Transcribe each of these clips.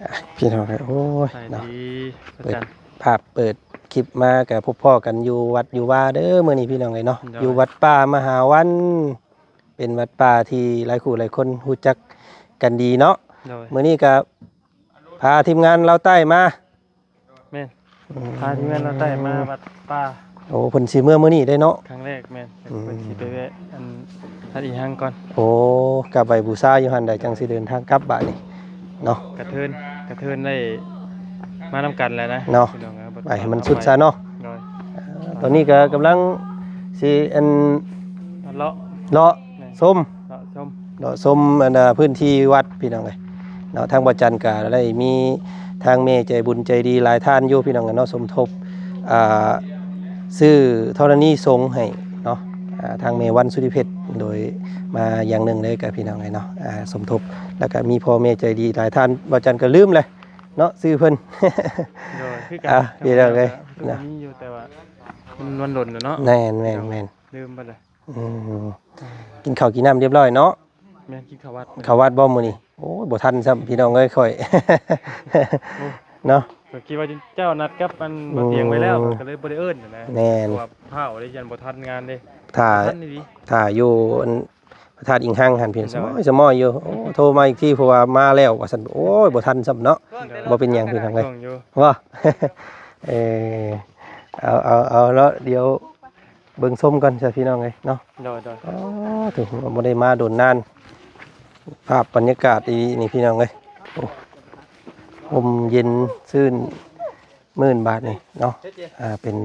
ອ່ະ ພີ່ນ້ອງເອີຍ ໂອ້ຍ ສະບາຍດີເນາະ ເປີດພາບເປີດຄລິບມາກໍພົບພໍ້ກັນຢູ່ວັດຢູ່ວາເດີ ມື້ນີ້ພີ່ນ້ອງເອີຍເນາະ ໂດຍ ຢູ່ວັດປ່າມະຫາວັນ ເປັນວັດປ່າທີ່ຫຼາຍຄູ່ຫຼາຍຄົນຮູ້ຈັກກັນດີເນາະ ໂດຍ ມື້ນີ້ກໍພາທີມງານລາວໃຕ້ມາ ແມ່ນ ອືມ ພາທີມງານລາວໃຕ້ມາວັດປ່າ ໂອ້ ເພິ່ນຊິເມືອມື້ນີ້ເດ້ເນາະ ຄັ້ງແລກ ແມ່ນ ອືມ ເພິ່ນຊິໄປແວະອັນ ອັນອີ່ຫຍັງກ່ອນ ໂອ້ ກາບໄຫວ້ບູຊາຢູ່ຫັ້ນໃດ ຈັ່ງຊິເດີນທາງກັບບາດນີ້ເນາະ ກະເທີນ ກະເທີນໄດ້ມານຳກັນແຫຼະນະ ເນາະ ພີ່ນ້ອງເອີຍ ໄປໃຫ້ມັນສຸດຊະເນາະ ໂດຍ ອ່າ ຕອນນີ້ກໍກຳລັງຊິອັນ ເລາະ ເລາະ ແມ່ນ ຊົມ ເລາະຊົມ ເລາະຊົມອັນ ອ່າ ພື້ນທີ່ວັດພີ່ນ້ອງເອີຍເນາະ ທາງບໍ່ຈັນກໍໄດ້ມີທາງແມ່ໃຈບຸນໃຈດີຫຼາຍທ່ານຢູ່ພີ່ນ້ອງເອີຍເນາະ ສົມທົບ ອ່າ ຊື້ທໍລະນີສົງໃຫ້ເນາະ ອ່າ ທາງແມ່ວັນສຸລິເພັດ ໂດຍມາຢ່າງໜຶ່ງເລີຍກັບພີ່ນ້ອງເອີຍເນາະ ອ່າ ສົມທົບ ແລ້ວກໍມີພໍ່ແມ່ໃຈດີຫຼາຍທ່ານ ບໍ່ຈັນກໍລືມແຫຼະເນາະ ຊື່ເພິ່ນ ໂດຍ ຄືກັນ ອ່າ ພີ່ນ້ອງເອີຍ ກໍມີຢູ່ ແຕ່ວ່າມັນດົນແລ້ວເນາະ ແມ່ນໆໆ ລືມໄປແລ້ວ ອືມ ກິນເຂົ້າກິນນ້ຳຮຽບຮ້ອຍເນາະ ແມ່ນ ກິນເຂົ້າວັດ ເຂົ້າວັດບໍ່ມື້ນີ້ ໂອ້ຍ ບໍ່ທັນຊ້ຳ ພີ່ນ້ອງເອີຍ ຂ້ອຍ ໂອ້ ເນາະ ກໍຄິດວ່າເຈົ້ານັດກັບອັນ ອືມ ບ່າວຕຽງໄວ້ແລ້ວ ກໍເລີຍບໍ່ໄດ້ເອີ້ນນະ ແມ່ນ ເພາະວ່າຟ້າວເດ້ ຢ້ານບໍ່ທັນງານເດ້ ຖ້າ ຖ້າຢູ່ອັນພະທາດອີງຮັງຫັ້ນ ພີ່ນ້ອງ ໂດຍ ສະໝອຍ ສະໝອຍຢູ່ ໂອ້ ໂທມາອີກທີ ເພາະວ່າມາແລ້ວວ່າຊັ້ນ ໂອ້ຍ ບໍ່ທັນຊ້ຳເນາະ ໂດຍ ບໍ່ເປັນຫຍັງ ພີ່ນ້ອງເອີຍ ວ່າ ເອີ ເອົາ ເອົາ ເອົາເນາະ ດຽວ ເບິ່ງຊົມກ່ອນຊະພີ່ນ້ອງເອີຍເນາະ ໂດຍໆ ອໍ ຖືວ່າບໍ່ໄດ້ມາດົນນານ ພາບບັນຍາກາດອີ່ນີ້ພີ່ນ້ອງເອີຍ ໂອ້ ຮົ່ມເຢັນຊື່ນມື່ນບາດນີ້ເນາະ ອ່າ ເປັນ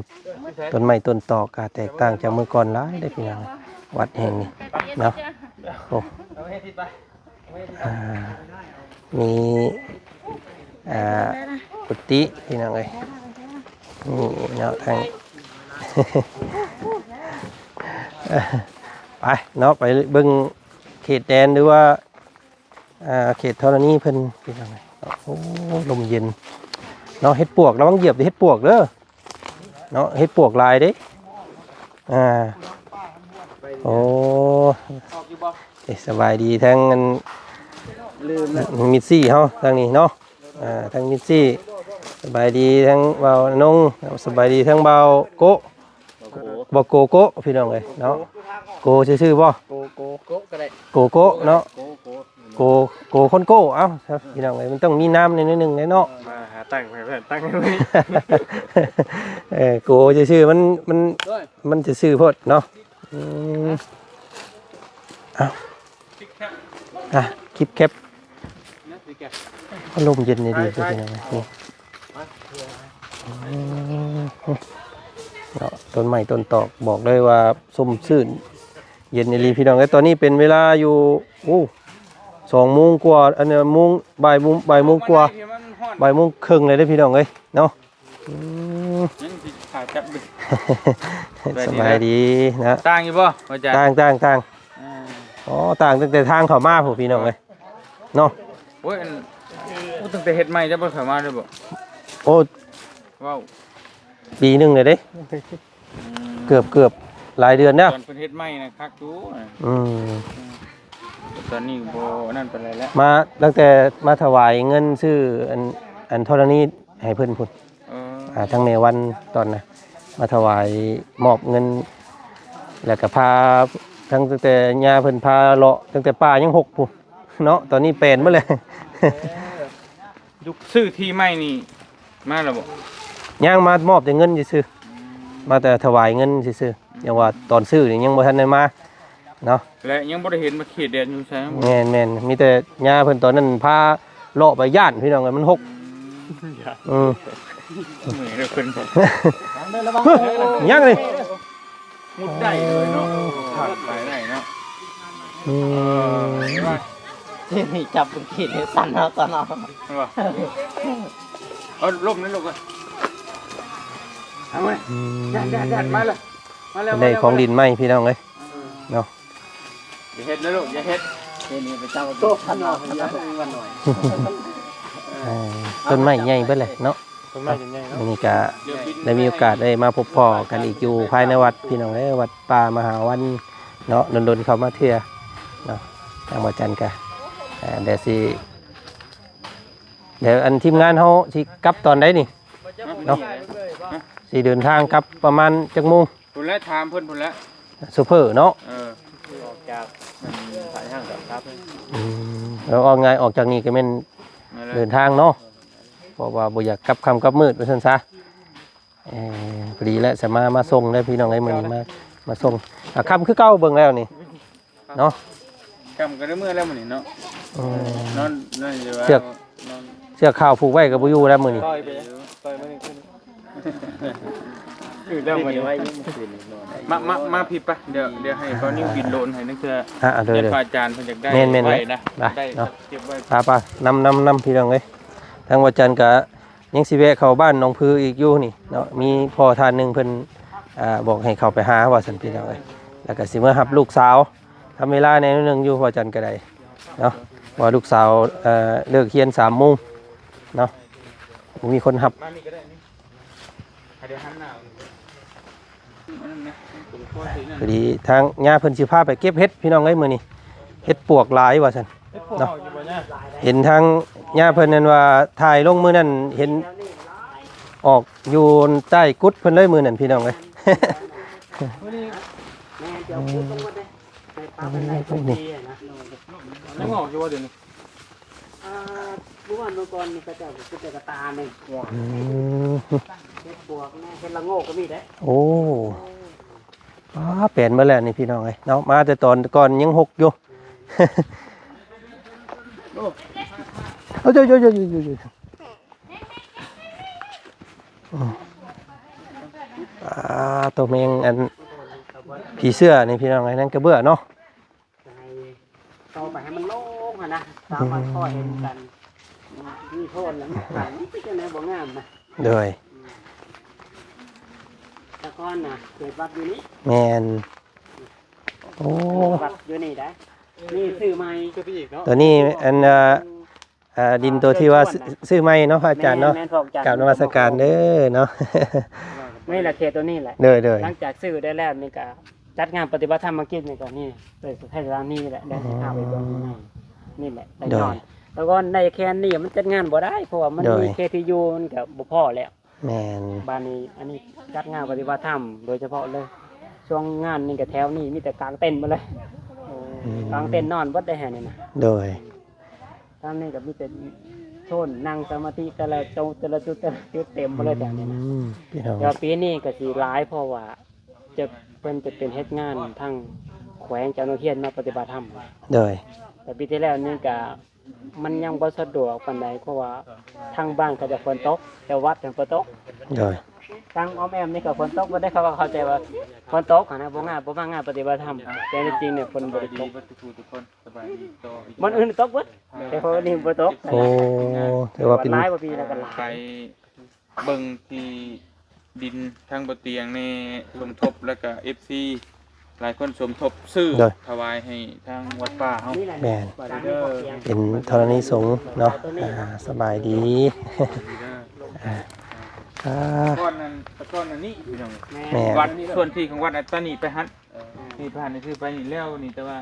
ຕົ້ນໄມ້ຕົ້ນຕອກ ກໍແຕກຕ່າງຈາກເມື່ອກ່ອນຫຼາຍເດ້ພີ່ນ້ອງ ວັດແຫ່ງນີ້ເນາະ ໂອ້ ອ່າ ມີ ອ່າ ກຸຕິພີ່ນ້ອງເອີຍ ນີ້ເນາະ ທາງ ໄປເນາະ ໄປເບິ່ງເຂດແດນ ຫຼືວ່າ ອ່າ ເຂດທໍລະນີເພິ່ນພີ່ນ້ອງເອີຍ ໂອ້ ລົມເຢັນເນາະ ເຫັດປວກ ລະວັງຢຽບເຫັດປວກເດີ ເນາະ ເຫັດປວກຫຼາຍເດ້ ອ່າ ໂອ້ ເອີ ສະບາຍດີທັງອັນ ລືມແລ້ວ ມິດຊີເຮົາທາງນີ້ເນາະ ອ່າ ທັງມິດຊີ ສະບາຍດີທັງບ່າວນົງ ສະບາຍດີທັງບ່າວໂກະ ບໍ່ໂກໂກະ ພີ່ນ້ອງເອີຍເນາະ ໂກຊື່ໆບໍ່ ໂກໂກໂກະກໍໄດ້ ໂກໂກະເນາະ ໂກໂກ ໂກ ໂກຄົນໂก้ ເອົ້າ ພີ່ນ້ອງເອີຍ ມັນຕ້ອງມີນາມໜ້ອຍໜຶ່ງເດ້ເນາະ ມາຫາຕັ້ງໃຫ້ເພິ່ນ ຕັ້ງໃຫ້ເພິ່ນ ເອີ ໂກຊື່ໆ ມັນ ມັນ ໂດຍ ມັນຊື່ໆໂພດເນາະ ອືມ ເອົ້າ ອ່ະ ຄລິບແຄັບ ອາລົມເຢັນດີໆ ພີ່ນ້ອງເອີຍ ນີ້ ອືມ ເນາະ ຕົ້ນໄມ້ຕົ້ນຕອກ ບອກເລີຍວ່າຊົມຊື່ນ ເຢັນອີ່ຫຼີພີ່ນ້ອງເອີຍ ຕອນນີ້ເປັນເວລາຢູ່ ໂອ້ ສອງໂມງກວ່າ ອັນ ໂມງ ບ່າຍໂມງ ບ່າຍໂມງກວ່າ ບ່າຍໂມງເຄິ່ງເລີຍເດ້ພີ່ນ້ອງເອີຍເນາະ ອືມ ຍັງຊິຂາຈັບຢູ່ ສະບາຍດີນະ ຕ່າງຢູ່ບໍ່ ອາຈານ ຕ່າງໆໆ ອ່າ ອໍ ຕ່າງຕັ້ງແຕ່ທາງເຂົ້າມາພຸ້ນພີ່ນ້ອງເອີຍເນາະ ໂອ້ຍ ອັນ ໂອ້ ຕັ້ງແຕ່ເຮັດໃໝ່ເຈົ້າບໍ່ເຂົ້າມາເລີຍບໍ່ ໂອ້ ເວົ້າ ປີໜຶ່ງແລ້ວເດ້ ອືມ ເກືອບ ເກືອບຫຼາຍເດືອນແລ້ວ ຕອນເພິ່ນເຮັດໃໝ່ນະຄັກຢູ່ ອືມ ອືມ ຕອນນີ້ບໍ່ອັນນັ້ນປານໃດແລ້ວ ມາຕັ້ງແຕ່ມາຖວາຍເງິນຊື້ອັນ ອັນທໍລະນີໃຫ້ເພິ່ນພຸ້ນ ເອີ ອ່າ ທາງແມ່ວັນຕອນນະ ມາຖວາຍມອບເງິນ ແລ້ວກໍພາ ທັງ ຕັ້ງແຕ່ຍ່າເພິ່ນພາເລາະ ຕັ້ງແຕ່ປ່າຍັງຮົກພຸ້ນເນາະ ຕອນນີ້ແປນໝົດແລ້ວ ຢູ່ ຊື້ທີ່ໃໝ່ນີ້ມາແລ້ວບໍ່? ຍັງ ມາມອບແຕ່ເງິນຊື່ໆ ອືມ ມາແຕ່ຖວາຍເງິນຊື່ໆ ອືມ ຍັງວ່າຕອນຊື້ນີ້ຍັງບໍ່ທັນໄດ້ມາເນາະ ແລະ ຍັງບໍ່ໄດ້ເຫັນວ່າເຂດແດນຢູ່ໃສ ແມ່ນໆ ມີແຕ່ຍ່າເພິ່ນຕອນນັ້ນພາເລາະໄປ ຢ້ານພີ່ນ້ອງເອີຍ ມັນຮົກ ອືມ ເມື່ອຍເດີເພິ່ນ ຍັງນີ້ ມຸດໄດ້ເລີຍເນາະ ຜ່ານໄປໄດ້ເນາະ ອືມ ເອີ ວ່າ ເຈນີ້ຈັບເບິ່ງຂີດໃຫ້ສັ່ນເອົາຕອນເອົາ ວ່າ ເອົາລົມໃນລູກເອີຍ ເອົາມາ ອືມ ແດດໆໆ ມາເລີຍ ມາເລີຍ ໄດ້ຂອງຫຼິ້ນໃໝ່ພີ່ນ້ອງເອີຍ ເອີ ເນາະ ຢ່າເຮັດເດີລູກ ຢ່າເຮັດ ເຈນີ້ໄປຈັບເອົາ ໂຕ ຄັນເອົາ ຄັນເອົາ ເອີ ຕົ້ນໄມ້ໃຫຍ່ເບິດເລີຍເນາະ ຕົ້ນໄມ້ໃຫຍ່ເນາະ ມື້ນີ້ກະໄດ້ມີໂອກາດໄດ້ມາພົບພໍ້ກັນອີກຢູ່ພາຍໃນວັດພີ່ນ້ອງເອີຍ ວັດປ່າມະຫາວັນເນາະ ດົນໆເຂົ້າມາເທື່ອເນາະ ທາງບ່າວຈັນກະ ເອີ ໄດ້ຊິ ແລ້ວອັນທີມງານເຮົາຊິກັບຕອນໃດນີ້ເນາະ? ຊິເດີນທາງກັບປະມານຈັກໂມງ? ພຸ້ນແຫຼະ ຖາມເພິ່ນພຸ້ນແຫຼະ ໂຊເຟີເນາະ. ເອີ ອອກຈາກ ອືມ ເອົາງ່າຍ ອອກຈາກນີ້ກໍແມ່ນເດີນທາງເນາະ ເພາະວ່າບໍ່ຢາກກັບຄ່ຳກັບມືດວ່າຊັ້ນຊະ. ເອີ ພໍດີແຫຼະ ສະມາ ມາສົ່ງເດີພີ່ນ້ອງເອີຍ ມື້ນີ້ມາ ມາສົ່ງ ອ່າ ຄ່ຳຄືເກົ່າເບິ່ງແລ້ວນີ້ເນາະ. ຄ່ຳກໍໄດ້ເມືອແລ້ວມື້ນີ້ເນາະ. ອືມ ນອນ ນອນຢູ່ວ່າ ເຊືອກ ນອນ ເຊືອກຂາວຜູກໄວ້ກໍບໍ່ຢູ່ແລ້ວມື້ນີ້. ປ່ອຍໄປ ປ່ອຍມານີ້ຄືນ ຄືນແລ້ວມື້ນີ້ ມາ ມາ ມາພີ້ປະ ດຽວ ດຽວໃຫ້ເຂົານິ້ວບິນໂລນໃຫ້ນັກເທື່ອ ອ່າ ໂດຍ ໂດຍ ພະອາຈານເພິ່ນຢາກໄດ້ ແມ່ນໆ ໄວ້ນະ ໄດ້ ໄດ້ເນາະ ເກັບໄວ້ ໄປໆ ນຳ ນຳ ນຳ ພີ່ນ້ອງເອີຍ. ທາງວາຈັນກະ ຍັງຊິແວະເຂົ້າບ້ານໜອງຜືອີກຢູ່ນີ້ເນາະ ມີພໍ່ທ່ານໜຶ່ງເພິ່ນ ອ່າ ບອກໃຫ້ເຂົ້າໄປຫາວ່າຊັ້ນພີ່ນ້ອງເອີຍ ແລ້ວກໍຊິເມືອຮັບລູກສາວ ທຳເວລາແດ່ໜ້ອຍໜຶ່ງຢູ່ ວາຈັນກໍໄດ້ເນາະ ວ່າລູກສາວ ເອີ ເລີກຮຽນສາມໂມງເນາະ ບໍ່ມີຄົນຮັບ. ພໍດີທາງຍ່າເພິ່ນຊິພາໄປເກັບເຫັດພີ່ນ້ອງເອີຍ ມື້ນີ້ ເຫັດປວກຫຼາຍວ່າຊັ້ນເນາະ. ເຫັນທາງຍ່າເພິ່ນນັ້ນວ່າຖ່າຍລົງມື້ນັ້ນ ເຫັນອອກຢູ່ໃຕ້ກຸດເພິ່ນເລີຍມື້ນັ້ນພີ່ນ້ອງເອີຍ. ແມ່ນ ເຈົ້າ ອືມ ໃສ່ປາກໄປໄດ້ ນີ້ ຍັງອອກຢູ່ບໍ່ດຽວນີ້? ອ່າ ເມື່ອວານເມື່ອກ່ອນນີ້ເຂົາເຈົ້າກໍເກັບແຕ່ກະຕ່າໜຶ່ງ ອືມ ເຫັດປວກແດ່ ເຫັດລະໂງກກໍມີເດ້. ໂອ້ ປ້າ ແປນເບິດແລ້ວນີ້ພີ່ນ້ອງເອີຍເນາະ ມາແຕ່ຕອນກ່ອນຍັງຫົກຢູ່. ໂອ້ ໂອ້ຍ ໂອ້ຍ ໂອ້ຍ ໂອ້ຍ ໂອ້ຍ ອືມ ອ່າ ໂຕແມງອັນ ຜີເສື້ອນີ້ພີ່ນ້ອງເອີຍ ແມງກະເບື້ອເນາະ. ໃຫ້ຕໍ່ໄປໃຫ້ມັນໂລ່ງຫັ້ນນະ ສາມາດພໍເຫັນກັນ ມີໂທນແລ້ວມັນຂັນ ມັນເປັນຈັ່ງໃດບໍ່ງາມນະ. ໂດຍ ແຕ່ກ່ອນນະເກີດວັດຢູ່ນີ້. ແມ່ນ ໂອ້ ເກີດວັດຢູ່ນີ້ໄດ໋ ນີ້ຊື້ໃໝ່ ໂຕນີ້ອັນ ອ່າ ອ່າ ດິນໂຕທີ່ວ່າຊື້ໃໝ່ເນາະ ພະອາຈານເນາະ. ແມ່ນໆ ພະອາຈານ ກາບນະມັດສະການເດີເນາະ. ນີ້ແຫຼະເຂດໂຕນີ້ແຫຼະ. ໂດຍໆ ຫຼັງຈາກຊື້ໄດ້ແລ້ວນີ້ກະຈັດງານປະຕິບັດທຳມະກິດນີ້ກະນີ້ ໄດ້ໃຊ້ສະຖານທີ່ນີ້ແຫຼະ ໄດ້ ອືມ ພາໄປເບິ່ງ ນີ້ແຫຼະໄດ້ນອນ. ໂດຍ ແຕ່ກ່ອນໃນແຄນນີ້ມັນຈັດງານບໍ່ໄດ້ ເພາະວ່າມັນ ໂດຍ ມີເຂດທີ່ຢູ່ມັນກະບໍ່ພໍແລ້ວ. ແມ່ນ ບາດນີ້ອັນນີ້ຈັດງານປະຕິບັດທຳໂດຍສະເພາະເລີຍ. ຊ່ວງງານນີ້ກະແຖວນີ້ມີແຕ່ກາງເຕັນໝົດເລີຍ. ອືມ ກາງເຕັນນອນເບິດໄດ໋ແຖວນີ້ນະ. ໂດຍ ທາງນີ້ກໍມີແຕ່ໂຊນນັ່ງສະມາທິ ແຕ່ລະຈຸດ ແຕ່ລະຈຸດ ແຕ່ລະຈຸດເຕັມໝົດເລີຍແຖວນີ້ນະ. ອືມ ພີ່ນ້ອງ ແຕ່ວ່າປີນີ້ກໍຊິຫຼາຍ ເພາະວ່າຈະ ເພິ່ນຈະເປັນເຮັດງານທາງແຂວງຈາກໂຮງຮຽນມາປະຕິບັດທຳ. ໂດຍ ແຕ່ປີທີ່ແລ້ວນີ້ກໍ ມັນຍັງບໍ່ສະດວກປານໃດ ເພາະວ່າທາງບ້ານເຂົາຈະຝົນຕົກ ແຕ່ວັດຫັ້ນບໍ່ຕົກ. ໂດຍ ທາງອ້ອມແອ້ມນີ້ກໍຝົນຕົກບໍ່ໄດ້ ເຂົາກໍເຂົ້າໃຈວ່າຝົນຕົກຫັ້ນນະ ບໍ່ງານ ບໍ່ມາງານປະຕິບັດທຳ ແຕ່ໃນຈິງນີ້ຝົນບໍ່ໄດ້ຕົກ. ບ່ອນອື່ນຕົກເບິດ ແຕ່ບ່ອນນີ້ບໍ່ຕົກ. ໂອ້ ຖືວ່າເປັນ ຫຼາຍກວ່າປີແລ້ວກໍຫຼາຍ ໄປເບິ່ງທີ່ດິນທາງບໍ່ຕຽງແນ່ສົມທົບ ແລ້ວກໍເອັຟຊີຫຼາຍຄົນສົມທົບຊື້ ໂດຍ ຖວາຍໃຫ້ທາງວັດປ່າເຮົາ. ແມ່ນ ເປັນທໍລະນີສົງເນາະ. ອ່າ ສະບາຍດີ ອ່າ ກ່ອນນັ້ນ ແຕ່ກ່ອນນັ້ນນີ້ ແມ່ນ ວັດ ສ່ວນທີ່ຂອງວັດອັດຕານີໄປຫັ້ນ ເອີ ນີ້ຜ່ານນີ້ຄືໄປນີ້ແລ້ວນີ້ ແຕ່ວ່າ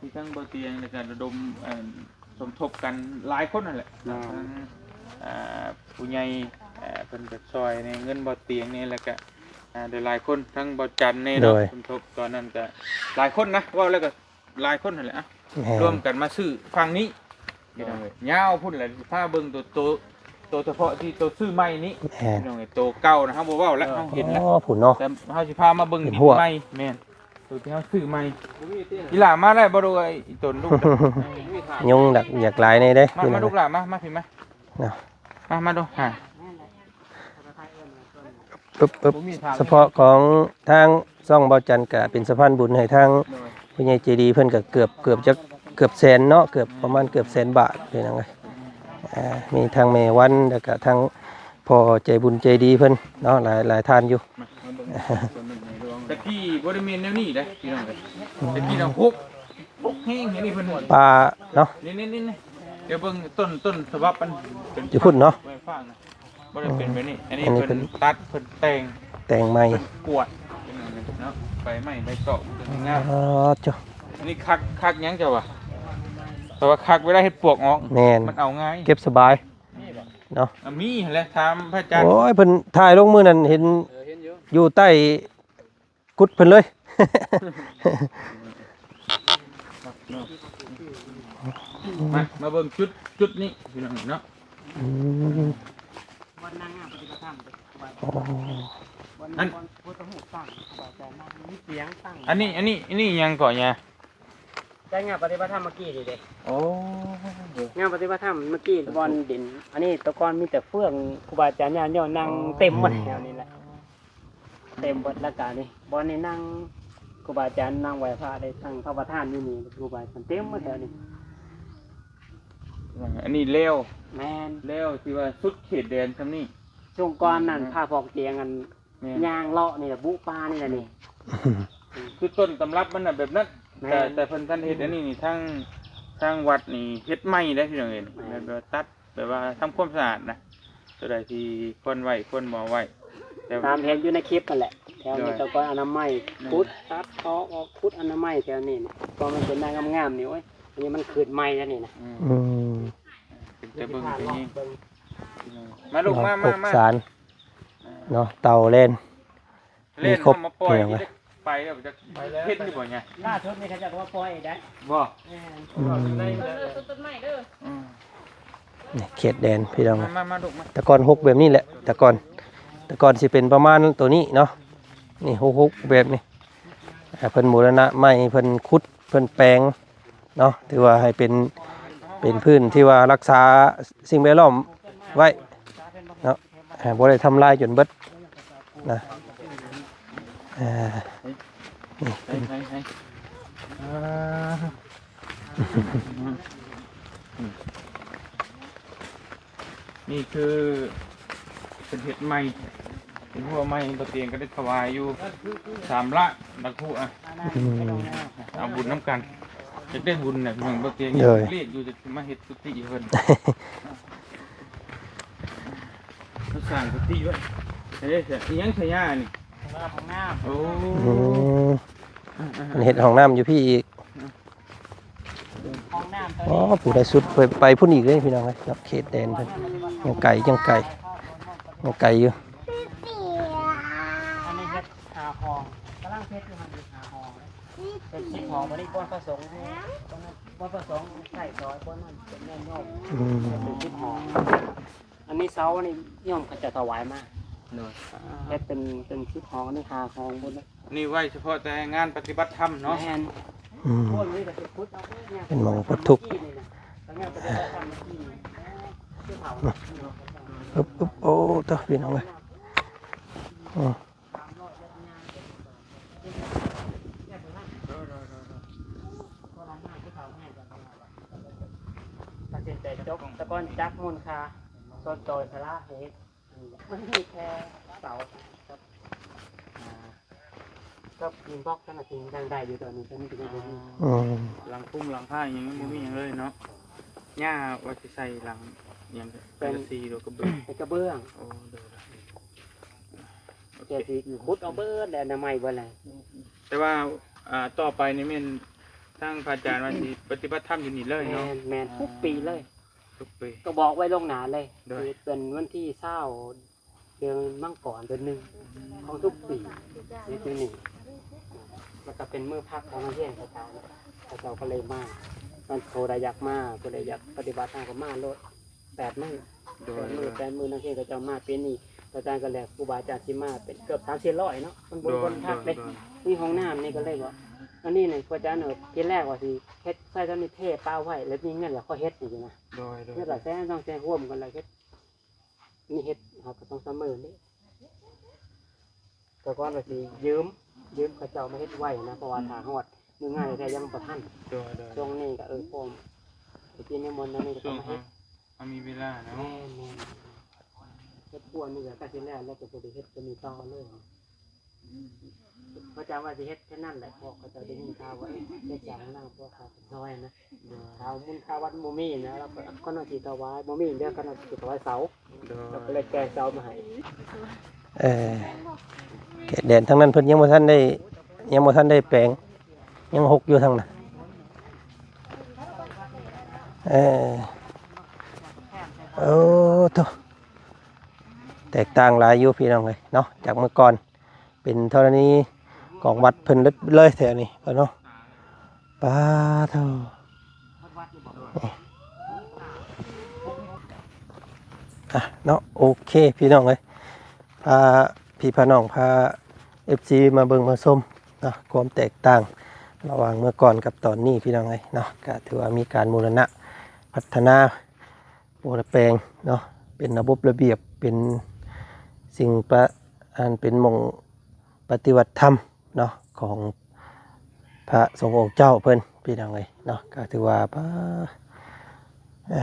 ມີທັງບໍ່ຕຽງ ແລ້ວກໍລະດົມ ເອີ ສົມທົບກັນຫຼາຍຄົນຫັ້ນແຫຼະ ແມ່ນ ທັງ ອ່າ ຜູ້ໃຫຍ່ ເອີ ເພິ່ນກໍຊ່ອຍໃນເງິນບໍ່ຕຽງນີ້ ແລ້ວກໍ ອ່າ ຫຼາຍໆຄົນ ທັງບໍ່ຈັນແນ່ເນາະ ໂດຍ ສົມທົບຕອນນັ້ນກໍຫຼາຍຄົນນະ ເວົ້າແລ້ວກໍຫຼາຍຄົນຫັ້ນແຫຼະ ແມ່ນ ລວມກັນມາຊື້ຝັ່ງນີ້ ພີ່ນ້ອງເອີຍ ຍາວພຸ້ນແຫຼະ ພາເບິ່ງໂຕ ໂຕ ໂຕສະເພາະທີ່ໂຕຊື້ໃໝ່ນີ້ ແມ່ນ ພີ່ນ້ອງເອີຍ ໂຕເກົ່ານະ ເຮົາບໍ່ເວົ້າແລ້ວ ເຮົາເຫັນແລ້ວ ອໍ ພຸ້ນເນາະ ແຕ່ເຮົາຊິພາມາເບິ່ງດິນໃໝ່ ແມ່ນ ໂຕທີ່ເຮົາຊື້ໃໝ່. ອີຫຼ້າມາໄດ້ບໍ່ ດູໄອ້ຕົນລູກ ຍຸງດັກຢາກຫຼາຍແນ່ເດ້ ມາ ມາລູກຫຼ້າ ມາ ມາພີ້ມາ ເນາະ ມາ ມາດູ ຫາ ປຶບ ປຶບ ສະເພາະຂອງທາງຊ່ອງເບົາຈັນກະເປັນສະພານບຸນໃຫ້ທາງ ໂດຍ ຜູ້ໃຫຍ່ໃຈດີເພິ່ນກະເກືອບ ເກືອບຈັກ ເກືອບແສນເນາະ ເກືອບ ປະມານເກືອບແສນບາດ ພີ່ນ້ອງເອີຍ ອ່າ ມີທັງແມ່ວັນ ແລ້ວກະທັງພໍ່ໃຈບຸນໃຈດີເພິ່ນເນາະ ຫຼາຍ ຫຼາຍທ່ານຢູ່ ມາ ມາເບິ່ງ ຕະກີ້ບໍ່ໄດ້ແມ່ນແນວນີ້ເດ້ ພີ່ນ້ອງເອີຍ ຕະກີ້ນະ ຫົກ ປົກແຮງ ອັນນີ້ເພິ່ນ ປ່າເນາະ ນີ້ໆໆ ດຽວເບິ່ງຕົ້ນ ຕົ້ນສະບັບມັນເປັນ ຢູ່ພຸ້ນເນາະ ໄມ້ຟາງນະ ບໍ່ໄດ້ເປັນແບບນີ້ ອັນນີ້ ອັນນີ້ເພິ່ນ ເພິ່ນຕັດ ເພິ່ນແຕ່ງ ແຕ່ງໃໝ່ ເພິ່ນກວດເນາະ ໃບໄມ້ໃບຕອກມັນຈະງາມ ອໍ ເຈົ້າ ອັນນີ້ຄັກ ຄັກຫຍັງເຈົ້າວ່າ ແຕ່ວ່າຄັກເວລາເຮັດປວກອອກ ແມ່ນ ມັນເອົາງ່າຍ ເກັບສະບາຍ ເນາະ ອ່ະ ມີແຫຼະ ຖາມພະອາຈານ. ໂອ້ຍ ເພິ່ນຖ່າຍລົງມື້ນັ້ນ ເຫັນ ເອີ ເຫັນຢູ່ ຢູ່ໃຕ້ກຸດເພິ່ນເລີຍ. ມາ ມາເບິ່ງຈຸດ ຈຸດນີ້ພີ່ນ້ອງເນາະ. ອືມ ບ່ອນນາງງາມປະຕິບັດທຳເດ້ ໂອ້ ບ່ອນ ອັນ ບ່ອນພຸດທະຮູບຕັ້ງ ຄູບາອາຈານນັ່ງ ມີຕຽງຕັ້ງ. ອັນນີ້ ອັນນີ້ ອັນນີ້ຫຍັງເກາະຍາ? ໃຊ້ງານປະຕິບັດທຳເມື່ອກີ້ນີ້ເດ້. ໂອ້ ງານປະຕິບັດທຳເມື່ອກີ້ ບ່ອນດິນ ອັນນີ້ແຕ່ກ່ອນມີແຕ່ເຟືອງ ຄູບາອາຈານຍາດໂຍມນັ່ງເຕັມໝົດແຖວນີ້ແຫຼະ. ເຕັມເບິດ ແລ້ວກະນີ້ ບ່ອນນີ້ນັ່ງ ຄູບາອາຈານນັ່ງໄຫວ້ພະໄດ້ ຕັ້ງພະປະທານຢູ່ນີ້ ຄູບາອາຈານເຕັມໝົດແຖວນີ້. ອັນນີ້ແລ້ວ ແມ່ນ ແລ້ວທີ່ວ່າສຸດເຂດແດນຊ່ຳນີ້. ຊ່ວງກ່ອນນັ້ນ ອືມ ພະພອກຕຽງ ອັນ ແມ່ນ ຍ່າງເລາະນີ້ແຫຼະ ບຸປ່ານີ້ແຫຼະນີ້. ຄືຕົ້ນຕຳລັບມັນນະແບບນັ້ນ ແມ່ນ ແຕ່ ແຕ່ເພິ່ນທັນເຮັດອັນນີ້ນີ້ ທາງ ທາງວັດນີ້ເຮັດໃໝ່ໄດ໋ພີ່ນ້ອງເອີຍ. ແມ່ນ ແບບວ່າຕັດ ແບບວ່າທຳຄວາມສະອາດນະ ຕົວໃດທີ່ຄວນໄວ້ຄວນບໍ່ໄວ້ ແຕ່ ຕາມເຫັນຢູ່ໃນຄລິບນັ້ນແຫຼະ ແຖວນີ້ ໂດຍ ຕະກອນອະນາໄມ ແມ່ນ ຂຸດຕັດຕອກອອກ ຂຸດອະນາໄມແຖວນີ້ ເພາະມັນເປັນນາງງາມໆນີ້. ໂອ້ຍ ອັນນີ້ມັນຂຶ້ນໃໝ່ແລ້ວນີ້ນະ. ອືມ ອືມ ເປັນຕາເບິ່ງ ເປັນຫຍັງ ມາລູກ ມາ ມາ ມາ ສານເນາະ ເຕົ່າແລ່ນ ເລ່ນເອົາມາປ່ອຍ ໄປແລ້ວ ຈັກເຫັນຢູ່ບໍ່ຍາ? ລ່າສຸດນີ້ເຂົາເຈົ້າກໍມາປ່ອຍອີກໄດ໋. ບໍ່? ແມ່ນ ອືມ ເບິ່ງເດີ ຕົ້ນໄມ້ເດີ. ອືມ ນີ້ເຂດແດນພີ່ນ້ອງ. ມາ ມາ ມາລູກມາ. ແຕ່ກ່ອນຮົກແບບນີ້ແຫຼະ ແຕ່ກ່ອນ ແຕ່ກ່ອນຊິເປັນປະມານໂຕນີ້ເນາະ. ນີ້ຮົກໆແບບນີ້ ອ່າ ເພິ່ນບູລະນະໃໝ່ ເພິ່ນຂຸດ ເພິ່ນແປງເນາະ ຖືວ່າໃຫ້ເປັນ ເປັນພື້ນທີ່ວ່າຮັກສາສິ່ງແວດລ້ອມໄວ້ເນາະ. ອ່າ ບໍ່ໄດ້ທຳລາຍຈົນເບິດນະ. ອ່າ ນີ້ເປັນ ໃຫ້ ໃຫ້ ໃຫ້ ອ່າ ນີ້ຄືເພິ່ນເຮັດໃໝ່ ເປັນຮົ້ວໃໝ່. ບໍ່ຕຽງກໍໄດ້ຖວາຍຢູ່ສາມລ້ານ ຫຼັກຮູ້ ອ່ະ ອືມ ເອົາບຸນນຳກັນ. ຢາກໄດ້ບຸນນະພີ່ນ້ອງ. ບໍ່ຕຽງ ໂດຍ ຢາກເລກຢູ່ ຈະມາເຮັດກຸຕິໃຫ້ເພິ່ນ. ເຂົາສ້າງກຸຕິໄວ້. ເອີ ອີຫຍັງຊະຍານີ້? ຫ້ອງນ້ຳ. ໂອ້ ອືມ ເພິ່ນເຮັດຫ້ອງນ້ຳຢູ່ພີ້ອີກ. ຫ້ອງນ້ຳໂຕນີ້ ອໍ ຜູ້ໃດສຸດໄປ ໄປພຸ້ນອີກເດ້ພີ່ນ້ອງເອີຍເນາະ. ເຂດແດນເພິ່ນຍັງໄກ ຍັງໄກ ຍັງໄກຢູ່. ອັນນີ້ເຮັດຫ້າຫ້ອງ ກຳລັງເຮັດຢູ່ຫັ້ນ ເຮັດຫ້າຫ້ອງ ເປັນສິບຫ້ອງ. ບັດນີ້ບ່ອນພະສົງ ບ່ອນພະສົງໃຊ້ສອຍ ບ່ອນນັ້ນເປັນຍາດໂຍມ. ອືມ ເປັນສິບຫ້ອງ. ອັນນີ້ເສົານີ້ໂຍມເຂົາເຈົ້າຖວາຍມາ. ໂດຍ ເຮັດເປັນ ເປັນສິບຫ້ອງ ອັນນີ້ຫ້າຫ້ອງພຸ້ນ. ນີ້ໄວ້ສະເພາະແຕ່ງານປະຕິບັດທຳເນາະ. ແມ່ນ. ອືມ ເປັນໝ່ອງພົດທຸກ. ອຶບ ອຶບ ໂອ້ ຕາ ພີ່ນ້ອງເອີຍ. ອືມ ຕັດສິນໃຈຈົບ ແຕ່ກ່ອນຈັກມູນຄ່າຊົດເຊີຍຊະລາໃຫ້ເຮັດ. ມັນມີແຄ່ເສົາກັບ ອ່າ ກັບຫີນບລັອກ ເທົ່ານັ້ນທີ່ຍັງໄດ້ຢູ່. ຕອນນີ້ ຕອນນີ້ກໍຍັງບໍ່ມີ. ອືມ ຫຼັງຄຸ້ມຫຼັງຄາຫຍັງຍັງບໍ່ມີຫຍັງເລີຍເນາະ. ຍ່າວ່າຊິໃສ່ຫຼັງຫຍັງ ເປັນ ເປັນກະເບື້ອງ ເປັນກະເບື້ອງ. ໂອ້ ໂດຍ ໂດຍ ໂອເຄ ແຕ່ຊິຂຸດເອົາເບີດແລ້ວນະ ໄມ້ເບີດແລ້ວ. ແຕ່ວ່າ ອ່າ ຕໍ່ໄປນີ້ແມ່ນທາງພະອາຈານວ່າຊິປະຕິບັດທຳຢູ່ນີ້ເລີຍເນາະ? ແມ່ນ ແມ່ນ ທຸກປີເລີຍ ທຸກປີ ກໍບອກໄວ້ລ່ວງໜ້າເລີຍ. ໂດຍ ຄືເປັນວັນທີຊາວ ເດືອນມັງກອນ ເດືອນໜຶ່ງຂອງທຸກປີ ໃນປີໜຶ່ງ ແລ້ວກໍເປັນມື້ພັກຂອງນັກຮຽນເຂົາເຈົ້າ ເຂົາເຈົ້າກໍເລີຍມາ. ມັນ ຜູ້ໃດຢາກມາ ຜູ້ໃດຢາກປະຕິບັດທຳກໍມາໂລດ ແປດມື້. ໂດຍ ແປດມື້ ໂດຍ ແປດມື້ ນັກຮຽນເຂົາເຈົ້າມາ. ປີນີ້ອາຈານກໍແລກ ຄູບາອາຈານຊິມາເປັນເກືອບສາມສີ່ຮ້ອຍເນາະ. ມັນບໍ່ມີ ໂດຍ ຄົນພັກເດ້ ໂດຍ ໂດຍ ມີຫ້ອງນ້ຳນີ້ ກໍເລີຍວ່າ ອັນນີ້ນີ້ ພະອາຈານເນາະ ທີແລກວ່າຊິເຮັດໃສ່ຕອນນີ້ ເທປະໄວ້ ແລ້ວມີເງິນແລ້ວຄ່ອຍເຮັດນີ້ນະ. ໂດຍ ໂດຍ ເງິນຫຼາຍແສນສອງແສນ ຮວມກັນແລ້ວເຮັດ. ນີ້ເຮັດ ເຮົາກໍຕ້ອງສະເໝີເດ້. ແຕ່ກ່ອນວ່າຊິຢືມ ຢືມເຂົາເຈົ້າມາເຮັດໄວ້ນະ ເພາະວ່າ ອືມ ຖ້າຮອດມື້ງານແທ້ໆ ຍັງບໍ່ທັນ. ໂດຍ ໂດຍ ຊ່ວງນີ້ກໍ ເອີ ພ້ອມໄປກິນນ້ຳມົນ ອັນນີ້ກໍ ຊ່ວງ ມາເຮັດ ເຮົາມີເວລາເນາະ. ແມ່ນ ແມ່ນ ເຮັດຄົວນີ້ກໍໃກ້ຊິແລ້ວ ແລ້ວກໍບໍ່ໄດ້ເຮັດຕົວນີ້ຕໍ່ເລີຍ. ເຂົາເຈົ້າວ່າຊິເຮັດແຄ່ນັ້ນແຫຼະ ເພາະເຂົາເຈົ້າໄດ້ຍິນຂ່າວວ່າເຮັດສາງນ້ຳ ພວກເຂົາເປັນຊອຍນະ. ໂດຍ ເອົາບຸນຄ່າວັດບໍ່ມີນະ ແລ້ວກໍ ກໍນ້ອຍຊິຖວາຍ ບໍ່ມີເດີ ກໍນ້ອຍຊິຖວາຍເສົາ. ໂດຍ ແລ້ວກໍເລີຍແກ່ເສົາມາໃຫ້. ເອີ ແກະແດນທາງນັ້ນເພິ່ນຍັງບໍ່ທັນໄດ້ ຍັງບໍ່ທັນໄດ້ແປງ ຍັງຫົກຢູ່ທາງນັ້ນ. ເອີ ໂອ້ໂທ້ ແຕກຕ່າງຫຼາຍຢູ່ພີ່ນ້ອງເອີຍເນາະ ຈາກເມື່ອກ່ອນ ເປັນທໍລະນີຂອງວັດເພິ່ນເລີຍແຖວນີ້ເນາະ. ປາໂທ້ ອ່ະເນາະ ໂອເຄພີ່ນ້ອງເອີຍ ພາພີ່ພານ້ອງ ພາເອັຟຊີມາເບິ່ງມາຊົມເນາະ ຄວາມແຕກຕ່າງລະຫວ່າງເມື່ອກ່ອນກັບຕອນນີ້ພີ່ນ້ອງເອີຍເນາະ. ກະຖືວ່າມີການບູລະນະພັດທະນາ ປົວແປງເນາະ ເປັນລະບົບລະບຽບ ເປັນສິ່ງປະ ອັນເປັນໝ່ອງປະຕິບັດທຳເນາະ ຂອງພະສົງອົງເຈົ້າເພິ່ນພີ່ນ້ອງເອີຍເນາະ. ກະຖືວ່າ ປາ ເອີ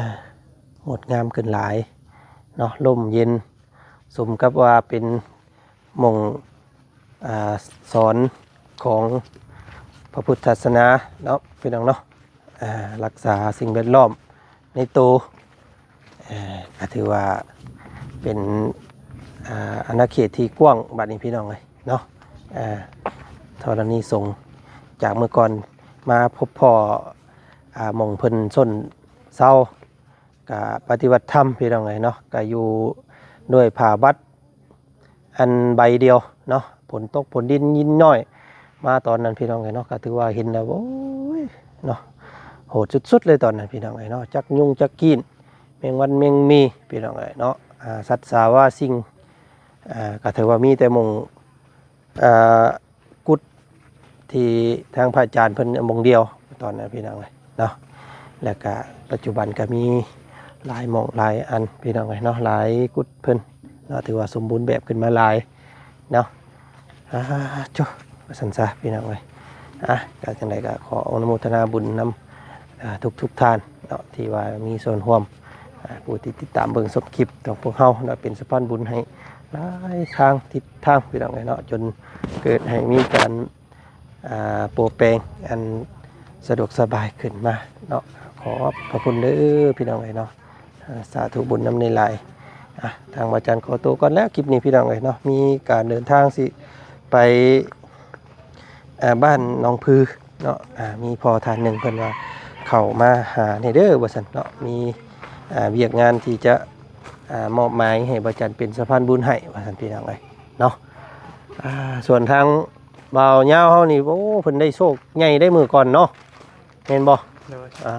ງົດງາມຂຶ້ນຫຼາຍເນາະ ຮົ່ມເຢັນ ສົມກັບວ່າເປັນໝ່ອງ ອ່າ ສອນຂອງພະພຸດທະສາສະໜາເນາະ ພີ່ນ້ອງເນາະ. ອ່າ ຮັກສາສິ່ງແວດລ້ອມໃນໂຕ ເອີ ກະຖືວ່າເປັນ ອ່າ ອານາເຂດທີ່ກວ້າງບາດນີ້ພີ່ນ້ອງເອີຍເນາະ. ອ່າ ທໍລະນີສົງ ຈາກເມື່ອກ່ອນມາພົບພໍ້ ອ່າ ໝ່ອງເພິ່ນຊົນເຊົາ ກະປະຕິບັດທຳພີ່ນ້ອງເອີຍເນາະ ກະຢູ່ດ້ວຍຜ້າບັດ ອັນໃບດຽວເນາະ. ຝົນຕົກຝົນດິນຍິນຍ້ອຍມາຕອນນັ້ນພີ່ນ້ອງເອີຍເນາະ ກະຖືວ່າເຫັນແລ້ວ ໂອ້ຍເນາະ ໂຫດສຸດໆເລີຍຕອນນັ້ນພີ່ນ້ອງເອີຍເນາະ. ຈັກຍຸງຈັກກີ້ນ ແມງວັນແມງໝີ່ພີ່ນ້ອງເອີຍເນາະ ອ່າ ສັດສາວາສິ່ງ ອ່າ ກະຖືວ່າມີແຕ່ໝ່ອງ ອ່າ ກຸດທີ່ທາງພະອາຈານເພິ່ນໝ່ອງດຽວຕອນນັ້ນພີ່ນ້ອງເອີຍເນາະ. ແລ້ວກະປັດຈຸບັນກະມີຫຼາຍໝ່ອງຫຼາຍອັນພີ່ນ້ອງເອີຍເນາະ ຫຼາຍກຸດເພິ່ນເນາະ ຖືວ່າສົມບູນແບບຂຶ້ນມາຫຼາຍເນາະ. ອ່າ ໂທ້ ວ່າຊັ້ນຊະພີ່ນ້ອງເອີຍ. ອ່ະ ກະຈັ່ງໃດກະຂໍອະນຸໂມທະນາບຸນນຳ ອ່າ ທຸກໆທ່ານເນາະ ທີ່ວ່າມີສ່ວນຮ່ວມ ອ່າ ຜູ້ທີ່ຕິດຕາມເບິ່ງຊົມຄລິບຂອງພວກເຮົາເນາະ ເປັນສະພານບຸນໃຫ້ຫຼາຍທາງທິດທາງພີ່ນ້ອງເອີຍເນາະ ຈົນເກີດໃຫ້ມີການ ອ່າ ປົວແປງອັນສະດວກສະບາຍຂຶ້ນມາເນາະ. ຂອບພະຄຸນເດີພີ່ນ້ອງເອີຍເນາະ ອ່າ ສາທຸບຸນນຳຫຼາຍໆ. ອ່ະ ທາງວາຈັນຂໍໂຕກ່ອນແລ້ວ ຄລິບນີ້ພີ່ນ້ອງເອີຍເນາະ ມີການເດີນທາງຊິໄປ ອ່າ ບ້ານໜອງຜືເນາະ. ອ່າ ມີພໍ່ທ່ານໜຶ່ງເພິ່ນວ່າເຂົ້າມາຫາແດ່ເດີວ່າຊັ້ນເນາະ ມີ ອ່າ ວຽກງານທີ່ຈະ ອ່າ ມອບໝາຍໃຫ້ບ່າວຈັນເປັນສະພານບຸນໃຫ້ວ່າຊັ້ນພີ່ນ້ອງເອີຍເນາະ. ອ່າ ສ່ວນທາງບ່າວຍາວເຮົານີ້ ໂອ້ ເພິ່ນໄດ້ໂຊກໃຫຍ່ໄດ້ມື້ກ່ອນເນາະ ແມ່ນບໍ່? ໂດຍ ອ່າ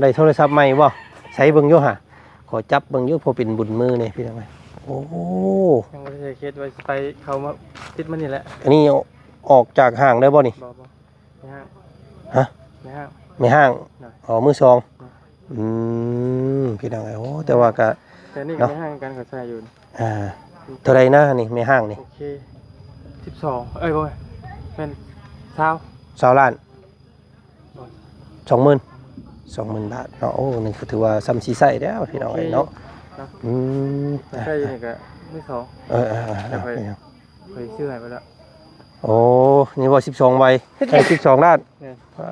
ໄດ້ໂທລະສັບໃໝ່ບໍ່? ໃສເບິ່ງຢູ່ຫາ ຂໍຈັບເບິ່ງຢູ່ ພໍເປັນບຸນມືນີ້ພີ່ນ້ອງເອີຍ. ໂອ້ ຍັງບໍ່ໄດ້ເຮັດ ວ່າຊິໄປເຂົ້າມາຕິດມານີ້ແຫຼະ. ອັນນີ້ອອກຈາກຫ້າງໄດ້ບໍ່ນີ້? ບໍ່ ບໍ່ ແມ່ຫ້າງ ຮະ? ແມ່ຫ້າງ ແມ່ຫ້າງ ໂດຍ ອໍ ມືສອງ ໂດຍ ອືມ ພີ່ນ້ອງເອີຍ. ໂອ້ ແຕ່ວ່າກະ ແຕ່ນີ້ກະ ເນາະ ແມ່ຫ້າງກັນ ເຂົາໃຊ້ຢູ່ ອ່າ ເທົ່າໃດນະນີ້ແມ່ຫ້າງນີ້? ໂອເຄ ສິບສອງ ເອີຍ ບໍ່ແມ່ນ ຊາວ ຊາວລ້ານ ສອງໝື່ນ ສອງໝື່ນບາດເນາະ. ໂອ້ ນີ້ກະຖືວ່າຊ່ຳຊິໃຊ້ແລ້ວພີ່ນ້ອງເອີຍເນາະ. ໂອເຄ ອືມ ໃຊ້ຢູ່ນີ້ກະມືສອງ ເອີ ເອີ ເອີ ເປັນຫຍັງ? ຂ້ອຍຊື້ໃຫ້ໄປແລ້ວ. ໂອ້ ນີ້ບໍ່ ສິບສອງໃບ ໃຫ້ສິບສອງລ້ານ. ແມ່ນ ອ່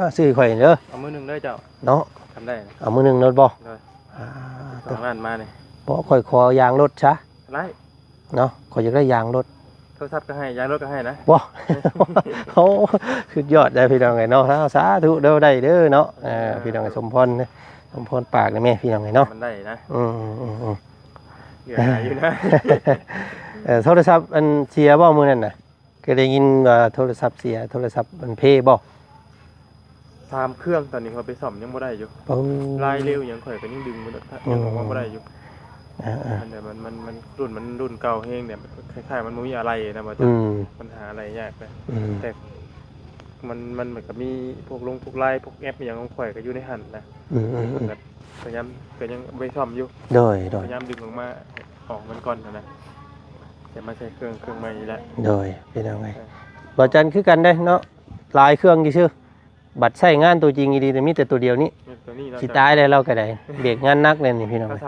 າ ຊື້ຂ້ອຍເດີ ເອົາມື້ໜຶ່ງເດີເຈົ້າເນາະ. ທຳໄດ້ນະ ເອົາມື້ໜຶ່ງໂລດບໍ່? ໂດຍ ອ່າ ສອງລ້ານມານີ້ ບໍ່ ຂ້ອຍຂໍຢາງລົດຊະ ໄດ້ເນາະ ຂ້ອຍຢາກໄດ້ຢາງລົດ. ໂທລະສັບກະໃຫ້ ຢາງລົດກະໃຫ້ນະ ບໍ່? ໂອ້ ສຸດຍອດເດີພີ່ນ້ອງເອີຍເນາະ. ສາທຸເດີ ໄດ້ເດີເນາະ. ເອີ ພີ່ນ້ອງເອີຍ ສົມພອນ ສົມພອນປາກນະແມ່ ພີ່ນ້ອງເອີຍເນາະ ມັນໄດ້ນະ. ອືມໆໆ ເຫຼືອຫຼາຍຢູ່ນະ. ເອີ ໂທລະສັບອັນເສຍບໍ່ມື້ນັ້ນນະ? ກະໄດ້ຍິນວ່າໂທລະສັບເສຍ ໂທລະສັບມັນເພບໍ່? ສາມເຄື່ອງ ຕອນນີ້ຂ້ອຍໄປສ້ອມຍັງບໍ່ໄດ້ຢູ່. ໂອ້ ລາຍເລວຫຍັງຂ້ອຍກະຍັງດຶງມັນ ອືມ ຍັງອອກມາບໍ່ໄດ້ຢູ່. ອ່າໆ ມັນ ມັນ ມັນ ມັນ ລຸ້ນມັນລຸ້ນເກົ່າແຮງເດ ມັນຄ້າຍໆມັນບໍ່ມີອາໄຫຼ່ນະ ວ່າ ອືມ ມັນຫາອາໄຫຼ່ຍາກນະ. ອືມ ແຕ່ມັນ ມັນ ມັນກະມີພວກລົງພວກລາຍ ພວກແອັບອີ່ຫຍັງຂອງຂ້ອຍກະຢູ່ໃນຫັ້ນນະ. ອືມໆໆ ກະພະຍາຍາມ ກະຍັງບໍ່ໄດ້ສ້ອມຢູ່. ໂດຍໆ ພະຍາຍາມດຶງອອກມາ ອອກມັນກ່ອນຫັ້ນນະ ຈະມາໃຊ້ເຄື່ອງ ເຄື່ອງໃໝ່ນີ້ແຫຼະ. ໂດຍ ພີ່ນ້ອງເອີຍ ເອີ ບ່າວຈັນຄືກັນເດ້ເນາະ ຫຼາຍເຄື່ອງຊື່ໆ ບັດໃຊ້ງານໂຕຈິງອີ່ຫຼີ ມີແຕ່ໂຕດຽວນີ້. ມີໂຕນີ້ເນາະ ຊິຕາຍແລ້ວລາວກະໄດ້ ວຽກງານໜັກແລ້ວນີ້ພີ່ນ້ອງເອີຍ.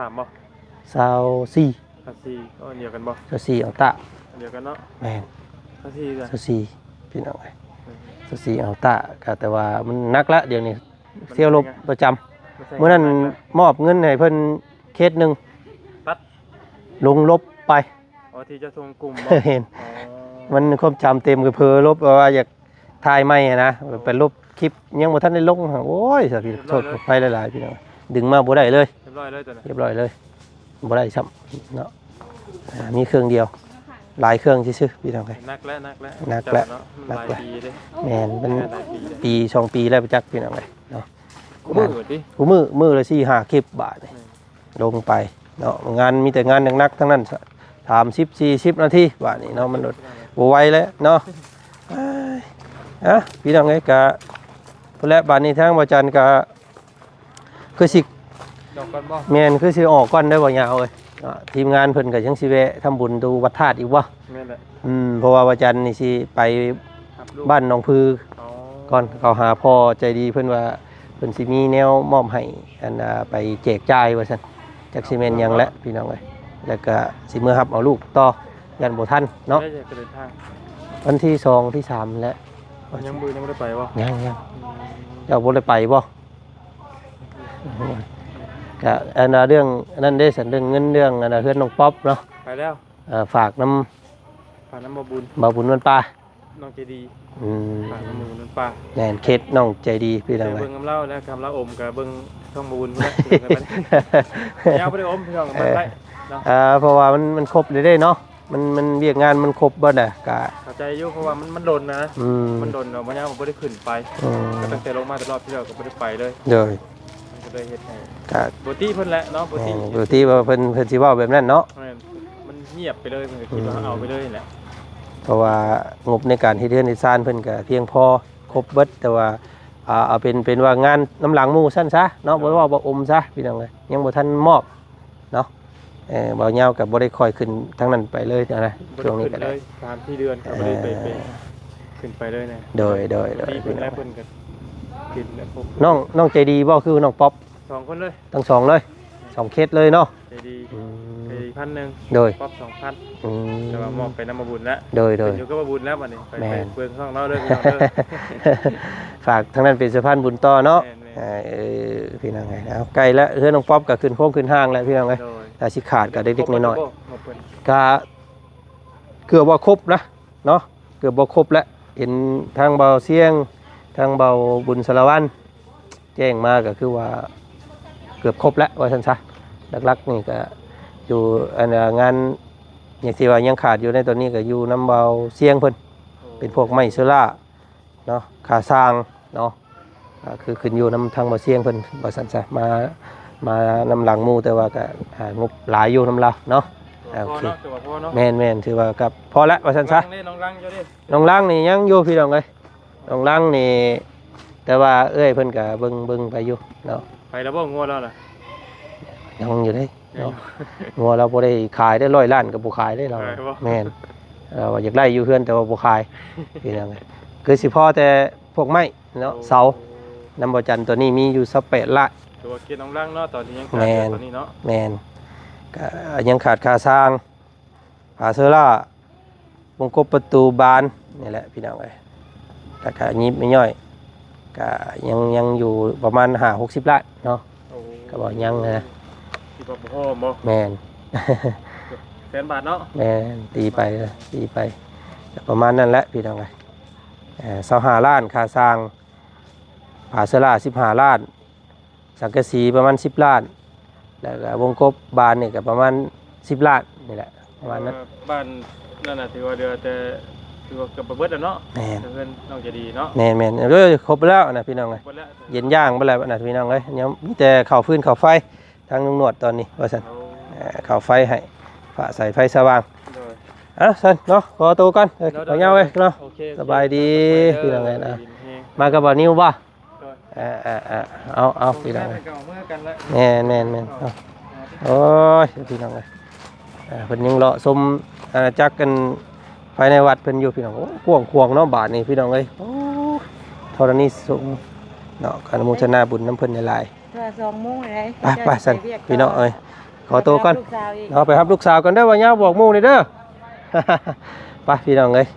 ຊາວສີ່ບໍ່? ຊາວສີ່ ຊາວສີ່ ໂອ້ ອັນດຽວກັນບໍ່? ຊາວສີ່ອັລຕ້າ ອັນດຽວກັນເນາະ. ແມ່ນ ຊາວສີ່ ຊາວສີ່ ພີ່ນ້ອງເອີຍ ອືມ ຊາວສີ່ອັລຕ້າ ກະແຕ່ວ່າມັນໜັກລະດຽວນີ້ ມັນ ຊຽວລົບປະຈຳ. ມື້ນັ້ນມອບເງິນໃຫ້ເພິ່ນເຄສໜຶ່ງ ຕັດ ລົງລົບໄປ. ອໍ ທີ່ຈະສົ່ງກຸ່ມບໍ່? ແມ່ນ ມັນຄວາມຈຳເຕັມ ກະເຜີລົບ ແບບວ່າຢາກຖ່າຍໃໝ່ຫັ້ນນະ ໄປລົບຄລິບຍັງບໍ່ທັນໄດ້ລົງ. ໂອ້ຍ ສາວພີ້ ໂທດ ຂອບໃຈຫຼາຍໆ ພີ່ນ້ອງ. ດຶງມາບໍ່ໄດ້ເລີຍ ຮຽບຮ້ອຍເລີຍຕົວນັ້ນ ຮຽບຮ້ອຍເລີຍ ບໍ່ໄດ້ຊ້ຳເນາະ. ອ່າ ມີເຄື່ອງດຽວ ຫຼາຍເຄື່ອງຊື່ໆ ພີ່ນ້ອງເອີຍ. ໜັກແລ້ວ ໜັກແລ້ວ ໜັກແລ້ວ ເຈົ້າເນາະ ມັນຫຼາຍ ໜັກແລ້ວ ປີເດ້. ແມ່ນ ມັນ ຫຼາຍປີເດ້ ປີສອງປີແລ້ວໄປຈັກ ພີ່ນ້ອງເອີຍເນາະ. ຄູ່ມື້ຕິ ຄູ່ມື້ ມື້ລະສີ່ຫ້າຄລິບບາດນີ້ ແມ່ນ ລົງໄປເນາະ. ງານມີແຕ່ງານໜັກໆທັງນັ້ນ ສາມສິບ ສີ່ສິບນາທີບາດນີ້ເນາະ ມັນບໍ່ໄຫວແລ້ວເນາະ. ເອີຍ ອ່ະ ພີ່ນ້ອງເອີຍ ກະພຸ້ນແຫຼະ ບາດນີ້ທາງບ່າວຈັນກະ ຄືຊິ ຈອງກ່ອນບໍ່? ແມ່ນ ຄືຊິອອກກ່ອນເດີ ບໍ່ຍາວເອີຍເນາະ. ທີມງານເພິ່ນກໍຍັງຊິແວະທຳບຸນຢູ່ວັດທາດອີກບໍ່? ແມ່ນແຫຼະ ອືມ ເພາະວ່າວັນຈັນນີ້ຊິໄປ ຮັບລູກ ບ້ານໜອງຜື ອໍ ກ່ອນ ເຂົ້າຫາພໍ່ໃຈດີເພິ່ນວ່າ ເພິ່ນຊິມີແນວມອບໃຫ້ ອັນ ອ່າ ໄປແຈກຈ່າຍວ່າຊັ້ນ. ຈັກຊິແມ່ນຫຍັງແຫຼະ ພີ່ນ້ອງເອີຍ. ແລ້ວກໍຊິເມືອຮັບເອົາລູກຕໍ່ ຢ້ານບໍ່ທັນເນາະ. ໄດ້ຈະເດີນທາງ ວັນທີສອງ ທີສາມແຫຼະ. ຍັງບໍ່ ຍັງບໍ່ໄດ້ໄປບໍ່? ຍັງ ຍັງ ອືມ ເຈົ້າບໍ່ໄດ້ໄປບໍ່? ກະອັນນ່າ ເລື່ອງອັນນັ້ນເດ້ຊັ້ນ ເລື່ອງເງິນ ເລື່ອງອັນນ່າ ເຮືອນນ້ອງປັອບເນາະ ໄປແລ້ວ. ເອີ ຝາກນຳ ຝາກນຳບ່າວບຸນ ບ່າວບຸນວັນປ່າ ນ້ອງໃຈດີ. ອືມ ຝາກນຳບ່າວບຸນວັນປ່າ ແມ່ນ ເຂດນ້ອງໃຈດີ ພີ່ນ້ອງເອີຍ. ເບິ່ງນຳລາວແລ້ວ ຄຳລາວອົມກະເບິ່ງຊ່ອງບ່າວບຸນພຸ້ນແຫຼະ. ຍາວບໍ່ໄດ້ອົມ ພີ່ນ້ອງ ເອີ ມັນໄດ້ເນາະ. ເອີ ເພາະວ່າມັນ ມັນຄົບແລ້ວເດ້ເນາະ. ມັນ ມັນວຽກງານມັນຄົບເບິດນະ ກະເຂົ້າໃຈຢູ່ ເພາະວ່າມັນ ມັນດົນນະ. ອືມ ມັນດົນເນາະ ບໍ່ຍາວກໍບໍ່ໄດ້ຂຶ້ນໄປ. ອືມ ກໍຕັ້ງແຕ່ລົງມາແຕ່ຮອບທີ່ແລ້ວກໍບໍ່ໄດ້ໄປເລີຍ. ໂດຍ ມັນກໍເລີຍເຮັດໃຫ້ ກະ ບໍ່ຕິເພິ່ນແຫຼະເນາະ ບໍ່ຕິ ແມ່ນ ບໍ່ຕິວ່າເພິ່ນ ເພິ່ນຊິເວົ້າແບບນັ້ນເນາະ. ແມ່ນ ມັນງຽບໄປເລີຍ ເພິ່ນກໍຄິດວ່າ ອືມ ເຮົາເອົາໄປເລີຍແຫຼະ. ເພາະວ່າງົບໃນການເຮັດເຮືອນເຮັດຊານເພິ່ນກະພຽງພໍຄົບເບິດ ແຕ່ວ່າ ອ່າ ເອົາເປັນ ເປັນວ່າງານນຳຫຼັງໝູ່ຊັ້ນຊະເນາະ. ໂດຍ ບໍ່ເວົ້າບໍ່ອົມຊະ ພີ່ນ້ອງເອີຍ ຍັງບໍ່ທັນມອບ ເນາະ. ເອີ ບ່າວຍາວກໍບໍ່ໄດ້ຄ່ອຍຂຶ້ນທາງນັ້ນໄປເລີຍນະ ບໍ່ໄດ້ ຊ່ວງນີ້ກໍໄດ້ ຂຶ້ນເລີຍ ສາມສີ່ເດືອນກໍບໍ່ໄດ້ໄປ ເອີ ໄປຂຶ້ນໄປເລີຍນະ. ໂດຍ ໂດຍ ໂດຍ ມີເພິ່ນແລ້ວ ເພິ່ນກໍຂຶ້ນແລ້ວ. ນ້ອງ ນ້ອງໃຈດີບໍ່ ຄືນ້ອງປັອບ? ສອງຄົນເລີຍ ທັງສອງເລີຍ ສອງເຂດເລີຍເນາະ. ໃຈດີ ອືມ ໃຈດີພັນໜຶ່ງ ໂດຍ ປັອບສອງພັນ. ອືມ ແຕ່ວ່າມອບໄປນຳບ່າວບຸນແລ້ວ. ໂດຍ ໂດຍ ຂຶ້ນຢູ່ກັບບ່າວບຸນແລ້ວບັດນີ້ ໄປ ແມ່ນ ໄປເບິ່ງຊ່ອງລາວເດີ ພີ່ນ້ອງເດີ. ຝາກທາງນັ້ນເປັນສະພານບຸນຕໍ່ເນາະ. ແມ່ນ ເອີ ພີ່ນ້ອງເອີຍ ເອົາ ໃກ້ແລ້ວ ເຮືອນນ້ອງປັອບກໍຂຶ້ນໂຄງຂຶ້ນຮ່າງແລ້ວ ພີ່ນ້ອງເອີຍ. ໂດຍ ຖ້າຊິຂາດກໍເລັກໆນ້ອຍໆ ກໍເກືອບວ່າຄົບນະເນາະ ເກືອບບໍ່ຄົບແລ້ວ. ເຫັນທາງບ່າວຊຽງ ທາງບ່າວບຸນສາລະວັນແຈ້ງມາ ກໍຄືວ່າເກືອບຄົບແລ້ວວ່າຊັ້ນຊະ. ຫຼັກໆນີ້ກໍຢູ່ ອັນ ງານ ຫຍັງທີ່ວ່າຍັງຂາດຢູ່ໃນຕອນນີ້ ກໍຢູ່ນຳບ່າວຊຽງເພິ່ນ ເປັນພວກໄມ້ໂຊລາ ເນາະ ຄ່າຊ່າງເນາະ ກໍຄືຂຶ້ນຢູ່ນຳທາງບ່າວຊຽງເພິ່ນວ່າຊັ້ນຊະ. ມາ ມານຳຫຼັງໝູ່ ແຕ່ວ່າກໍ ອ່າ ງົບຫຼາຍຢູ່ນຳລາວເນາະ. ໂອເຄ ຖືວ່າພໍເນາະ ແມ່ນໆ ຖືວ່າກັບພໍແລ້ວວ່າຊັ້ນຊະ. ນ້ອງລັງເດ້ ນ້ອງລັງເຈົ້າເດ້? ນ້ອງລັງນີ້ຍັງຢູ່ ພີ່ນ້ອງເອີຍ ນ້ອງລັງນີ້ ແຕ່ວ່າເອື້ອຍເພິ່ນກໍເບິ່ງ ເບິ່ງໄປຢູ່ເນາະ. ໄປແລ້ວບໍ່ງົວລາວນະ? ຍັງຢູ່ເດ້ ເນາະ ງົວລາວບໍ່ໄດ້ຂາຍໄດ້ ຮ້ອຍລ້ານກໍບໍ່ຂາຍໄດ້ລາວ. ແມ່ນ ລາວວ່າຢາກໄດ້ຢູ່ເຮືອນ ແຕ່ວ່າບໍ່ຂາຍ ພີ່ນ້ອງເອີຍ. ຄືຊິພໍແຕ່ພວກໄມ້ເນາະ ເສົາ ນຳບ່າວຈັນ ຕົວນີ້ມີຢູ່ຊາວແປດລ້ານ. ຖືວ່າເກດນ້ອງລັງເນາະ ຕອນທີ່ຍັງຂາດຢູ່ ແມ່ນ ຕົວນີ້ເນາະ. ແມ່ນ ກໍຍັງຂາດຄ່າຊ່າງ ຝາເຊີລາ ວົງກົບປະຕູບານນີ້ແຫຼະ ພີ່ນ້ອງເອີຍ. ແລ້ວກະຍິບໄມ້ຍ້ອຍ ກະຍັງ ຍັງຢູ່ປະມານຫ້າຫົກສິບລ້ານເນາະ. ໂອ້ ກໍບໍ່ຍັງນະ ທີ່ວ່າບໍ່ພໍບໍ່? ແມ່ນ ເກືອບແສນບາດເນາະ. ແມ່ນ ຕີໄປ ຕີໄປ ກໍປະມານນັ້ນແຫຼະ ພີ່ນ້ອງເອີຍ. ເອີ ຊາວຫ້າລ້ານຄ່າຊ່າງ ຝາເຊີລາສິບຫ້າລ້ານ ສັງກະສີປະມານສິບລ້ານ ແລ້ວກໍວົງກົບບານນີ້ກໍປະມານສິບລ້ານນີ້ແຫຼະ ປະມານນັ້ນ. ເອີ ບ້ານນັ້ນນະ ຖືວ່າເຫຼືອແຕ່ ຖືວ່າເກືອບເບິດແລ້ວເນາະ. ແມ່ນ ເຮືອນນ້ອງໃຈດີເນາະ. ແມ່ນໆ ເອີ ຄົບແລ້ວນະ ພີ່ນ້ອງເອີຍ. ເຢັນຢ່າງເບິດແລ້ວນະ ພີ່ນ້ອງເອີຍ. ຍັງມີແຕ່ເຂົ້າຟືນເຂົ້າໄຟ ທາງລຸງໜວດຕອນນີ້ວ່າຊັ້ນ. ໂອ້ ເອີ ເຂົ້າໄຟໃຫ້ ຝາສາຍໄຟສະຫວ່າງ. ໂດຍ ເອົາຊັ້ນເນາະ ຂໍໂຕກ່ອນ ເອີ ເນາະ ພໍ່ຍາວເອີຍເນາະ. ໂອເຄ ສະບາຍດີ ໂອເຄ ພີ່ນ້ອງເອີຍນະ. ມາກັບບ່າວນິວບໍ່? ເອີ ເອີ ເອີ ເອົາ ເອົາ ພີ່ນ້ອງເອີຍ. ແມ່ນໆໆ ໂອ້ຍ ພີ່ນ້ອງເອີຍ ເພິ່ນຍັງເລາະຊົມອານາຈັກກັນພາຍໃນວັດເພິ່ນຢູ່ ພີ່ນ້ອງ. ໂອ້ ກວ້າງຂວາງເນາະ ບາດນີ້ ພີ່ນ້ອງເອີຍ. ໂອ້ ທໍລະນີສົງເນາະ ອະນຸໂມທະນາບຸນນຳເພິ່ນຫຼາຍໆ. ເທື່ອສອງໂມງເລີຍ ໄປ ໄປຊັ້ນ ພີ່ນ້ອງເອີຍ ຂໍໂຕກ່ອນ ໄປຮັບລູກສາວອີກເນາະ. ໄປຮັບລູກສາວກ່ອນເດີ ວ່າຍາວບອກໝູ່ນີ້ເດີ. ໄປ ພີ່ນ້ອງເອີຍ